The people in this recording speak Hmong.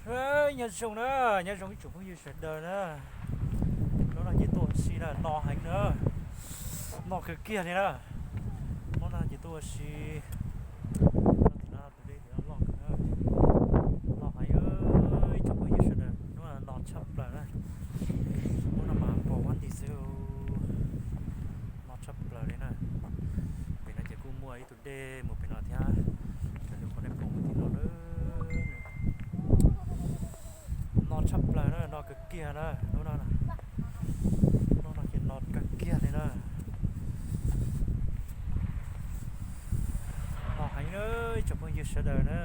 Nyob zoo na, nyob zoo ib tsoom phooj ywg sawv daws na. Hnub no ces tuaj ua si na, no heev na, no kawg kiag li na. Hnub no ces tuaj ua si, no tim no tus dej tim no loj kawg na, no heev ib tsoom phooj ywg sawv daws, hnub no no tshaj plaws na. Hnub no mas pom vaj nti xwb, no tshaj plaws li na. Pem no ces kuj muaj ib tus dej mus pem no thiab, raws li qhov nej pom mus tim no na. No tshaj plaws na, no kawg kiag na, hnub no, hnub no ces no kawg kiag li na. No heev na ib tsoom phooj ywg sawv daws na.